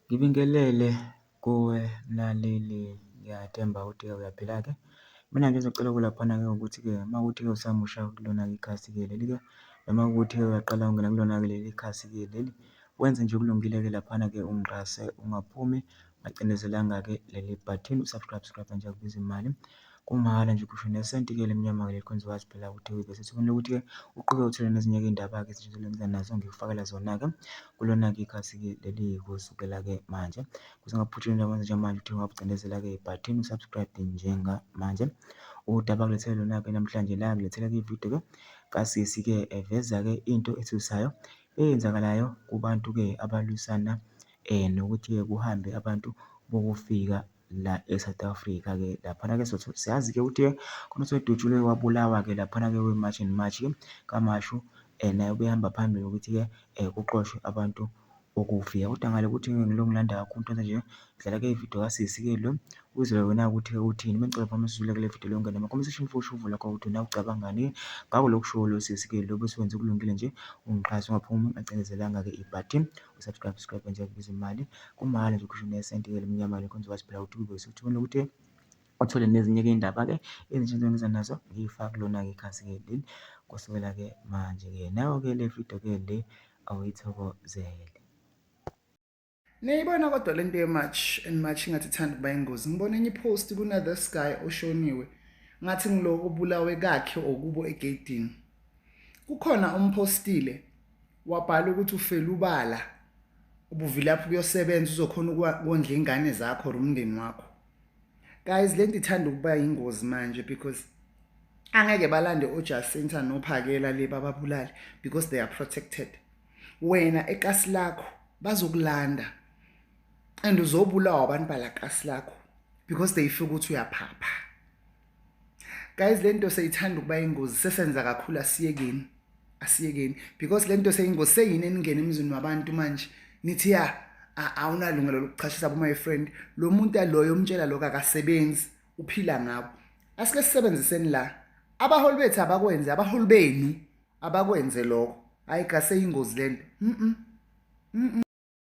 Ngibingelele kuwe mlaleli, ngiyathemba ukuthi-ke uyaphila-ke. Mina nje engizocela kulaphana-ke ukuthi-ke uma kuwukuthi-ke usamusha kulona-ke ikhasi-ke leli-ke, noma kuwukuthi-ke uyaqala ukungena kulona-ke leli khasi-ke leli, wenze nje kulungile-ke laphana-ke ungqase, ungaphumi ungacindezelanga-ke leli bhathini u-subscribe nje akubizi imali. Kumahhala nje kusho nesenti-ke lemnyama-ke likhonza ukwazi phela ukuthi sesifuna ukuthi-ke uqhubeke uthole nezinye-ke iy'ndaba-ke esijwayele nazo ngikufakela zona-ke kulona-ke ikhasi-ke leli kusukela-ke manje. Kuze ngaphutheni nje njengamanje uthi ungakucindezela-ke ibhathini u-subscribe njengamanje. Udaba kulethele lona-ke namhlanje la ngilethele-ke ividiyo-ke kasisi-ke eveza-ke into ethusayo eyenzakalayo kubantu-ke abalwisana nokuthi-ke kuhambe abantu bokufika la e-South Africa-ke. Laphana-ke siyazi-ke ukuthi-ke khona uSodutshulwe wabulawa-ke laphana-ke we-March and March-ke kamashu naye ubehamba phambili ukuthi-ke kuxoshwe abantu okufika. Kodwa ngale ukuthi ngilo ngilanda kakhulu into nje dlala-ke ividiyo kasisi-ke lo uzwe wena ukuthi-ke uthini. Bengicela phela sizule-ke le vidiyo yonke nama-comment futhi uvule lakho ukuthi na ucabangani ngako lokhu kusho lo sisi-ke lo bese wenze kulungile nje ungiqhaza ungaphumi ungacindezelanga-ke ibhathini u-subscribe nje akubiza imali. Kumahhala nje kusho nesenti-ke lemnyama likhonza ukwazi phela ukuthi kube usithumela ukuthi uthole nezinye-ke iy'ndaba-ke ezintsha engiza nazo ngiyifake kulona-ke ikhasi-ke leli kusukela-ke manje-ke. Nayo-ke le vidiyo-ke le awuyithokozele. Niyibona kodwa lento ye-March and March ngathi ithanda ukuba ingozi. Ngibona enye ipost kuna-this guy oshoniwe ngathi ngiloko obulawe kakhe okubo egeyidini. Kukhona umpostile wabhala ukuthi ufela ubala ubuvilapha kuyosebenza uzokhona ukondla ingane zakho umndeni wakho. Guys, lento ithanda ukuba ingozi manje because angeke balande oJacinta noPhakela le bababulali because they are protected. Wena ekasi lakho bazokulanda and uzobulawa abantu balakasi lakho because they feel ukuthi uyaphapha. Guys, lento seyithanda ukuba ingozi, sesenza kakhulu, asiyekeni because lento seyingozi, seyini eningena emizini wabantu manje nithi awunalungelo lokuchashisa abo my friend. Lo muntu aloyo umtshela lokho akasebenzi, uphila ngabo. Asike sisebenziseni la abaholi bethu abakwenze, abaholi benu abakwenze lokho. Hayi, gase ingozi lento.